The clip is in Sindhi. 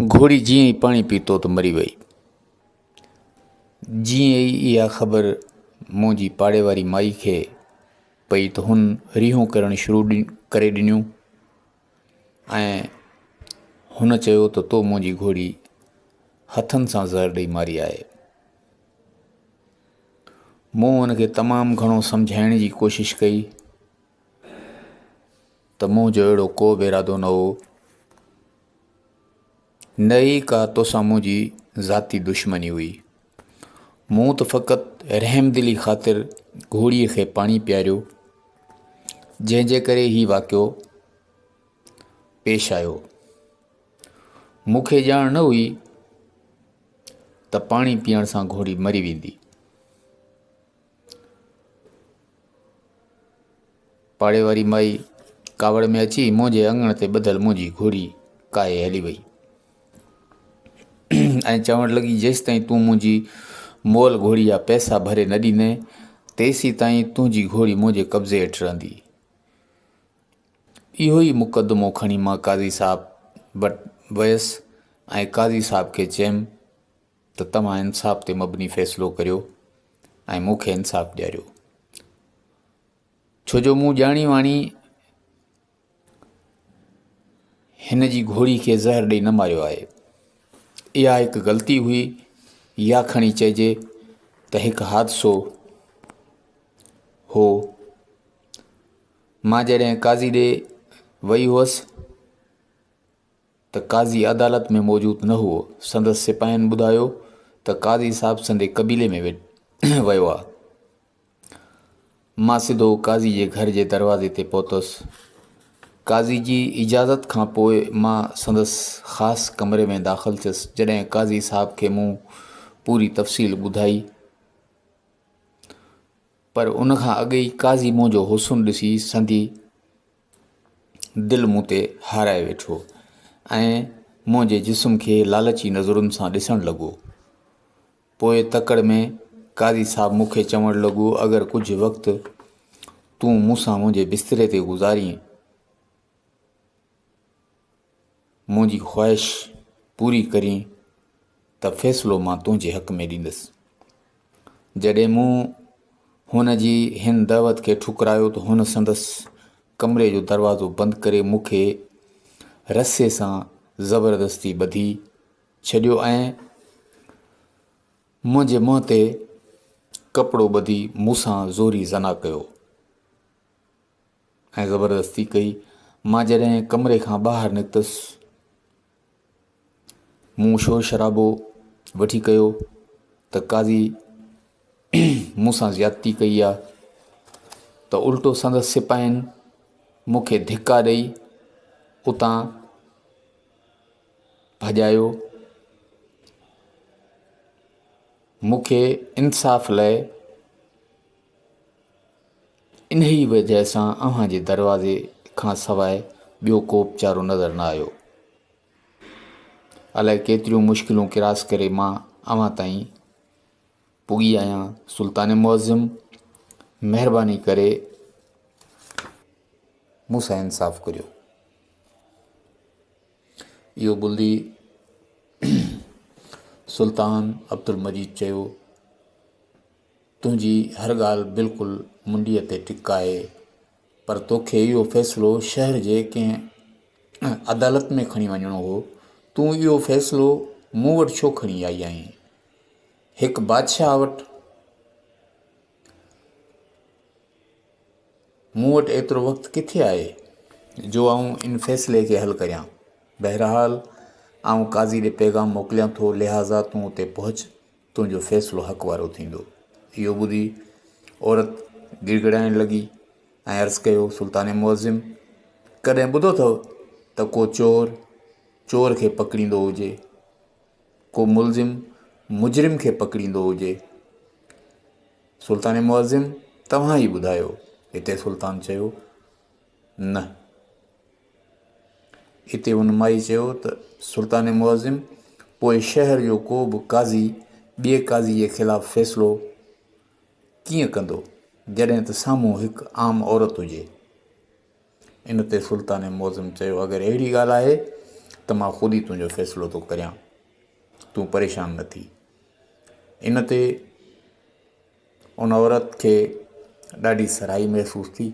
گهوڙي جيئن ئي پاڻي پيتو ته مري وئي. جيئن ئي اها خبر منهنجي پاڙي واري مائي کي پئي ته هن ريهون ڪرڻ شروع ڪري ڏنيون ۽ هن چيو ته تو منهنجي گهوڙي هٿن سان زهر ڏئي ماري آهي. مون هن کي تمام گهڻو سمجهائڻ جي ڪوشش ڪئي ته منهنجو اهڙو ڪو به ارادو نه هو، نه ئي ڪا توسان منهنجي ذاتي دشمني هئي. مون ته فقط رحمدلي خاطر گهوڙيء کي پاڻي پياريو، جنهن جي ڪري هي واقعو پيش آيو. مون کي ڄاڻ نه هئي ته پاڻي پيئڻ سان گهوڙي مري ويندي. پاڙي واري مائي ڪاوڙ ۾ اچي منهنجي اڱڻ تي ٻڌل منهنجي گهوڙي ڪاهي هلي وئي ۽ چوڻ لڳي جيستائين تون منهنجي مئل گهوڙي جا پئسا ڀري نه ڏيندين تيسيتائين تنهنجي گهوڙي منهنجي قبضي هيٺ رهندي. اهو ئي مقدمو کڻي مان قاضي صاحب وٽ ويس ۽ قاضي صاحب کي چيم ته توهان انصاف تي مبني فيصلو ڪريو ۽ مون کي انصاف ڏياريو. ڇو جو مون ڄاڻي واڻي هن جي گهوڙي کي زهر ڏئي نه ماريو آهي. اها هڪ غلطي هئي يا کڻي چئجي ته هڪ حادثو هو. مان جڏهن قاضي ڏي وئي هئس ته قاضي عدالت ۾ موجود نه هئو. سندس سپاهين ٻڌايو ته قاضي صاحب سندي قبيلي ۾ ويو آ. مان سڌو قاضي جي گهر جي دروازي تي پهتس. قاضي جي اجازت کان پوء مان سندس خاص ڪمري ۾ داخل ٿيس. جڏهن قاضي صاحب کي مون پوري تفصيل ٻڌائي. پر ان کان اڳ ئي قاضي منهنجو حسن ڏسي سندي دل مون تي هارائي ويٺو ۽ منهنجي جسم کي لالچي نظرن سان ڏسڻ لڳو. پوء تڪڙ ۾ قاضي صاحب مون کي چوڻ لڳو، اگر ڪجهه وقت تون مون سان منهنجي بستري تي گذارين، منهنجي خواهش پوري ڪرين ته فيصلو مان تنهنجي حق ۾ ڏيندس. جڏهن مون هن جي هن دعوت کي ٺڪرايو ته هن سندس ڪمري جو دروازو بند ڪري مون کي رسي سان زبردستي ٻڌي ڇڏيو ۽ منهنجي منهن تي ڪپڙو ٻڌي مون سان زوري زنا ڪيو ۽ زبردستي ڪئي. مان جڏهن ڪمري کان ٻاهر نڪتس، مون شور شرابو وٺي ڪيو ته قاضي مون سان زيادتي ڪئي آ ته الٽو سندس سپاهين مون کي ڌڪا ڏئي اتان ڀڄايو. مون کي انصاف لاء انهيء وجهه سان اوهان جي دروازي کان سواء ٻيو ڪوبه چارو نظر نه آيو. الائي ڪيتريون مشڪلون ڪراس ڪري مان اوهان تائين پڳي آهيان. سلطان معظم! مهرباني ڪري مون سان انصاف ڪريو. اهو ٻڌي سلطان عبدالمجيد چيو. تنهنجي هر ڳالهه بلڪل منڊيء تي ٽڪ آهي، پر توکي اهو فيصلو شهر جي ڪنهن عدالت ۾ کڻي وڃڻو هو. تون اهو فيصلو مون وٽ ڇو کڻي آئي آهين؟ هڪ بادشاهه وٽ مون وٽ ايترو وقت ڪٿي آهي جو آئون ان فيصلي کي حل ڪريان. بهرحال آئون قاضي ڏي پيغام موڪليان ٿو، لهٰذا تون اتي پهچ. تنهنجو فيصلو حق وارو ٿيندو. اهو ٻڌي عورت گڙگڙائڻ لڳي ۽ عرض ڪيو، سلطان معظم! ڪڏهن ٻڌو اٿو ته ڪو چور، چور کي پڪڙيندو هجي؟ ڪو ملزم، مجرم کي پڪڙيندو هجي؟ سلطان معظم! توهان ئي ٻڌايو. هتي سلطان چيو، نه. اتي ان مائي چيو ته سلطان معظم پوء شهر جو ڪو به قاضي ٻئي قاضي جي خلاف فيصلو ڪيئن ڪندو جڏهن ته سامهون هڪ عام عورت هجي. ان تي سلطان معظم چيو اگر اهڙي ڳالهه آهي ته مان خود ئي تنهنجو فيصلو ٿو ڪريان، تون پريشان نه ٿي. ان تي ان عورت کي ڏاڍي سرهائي محسوس ٿي.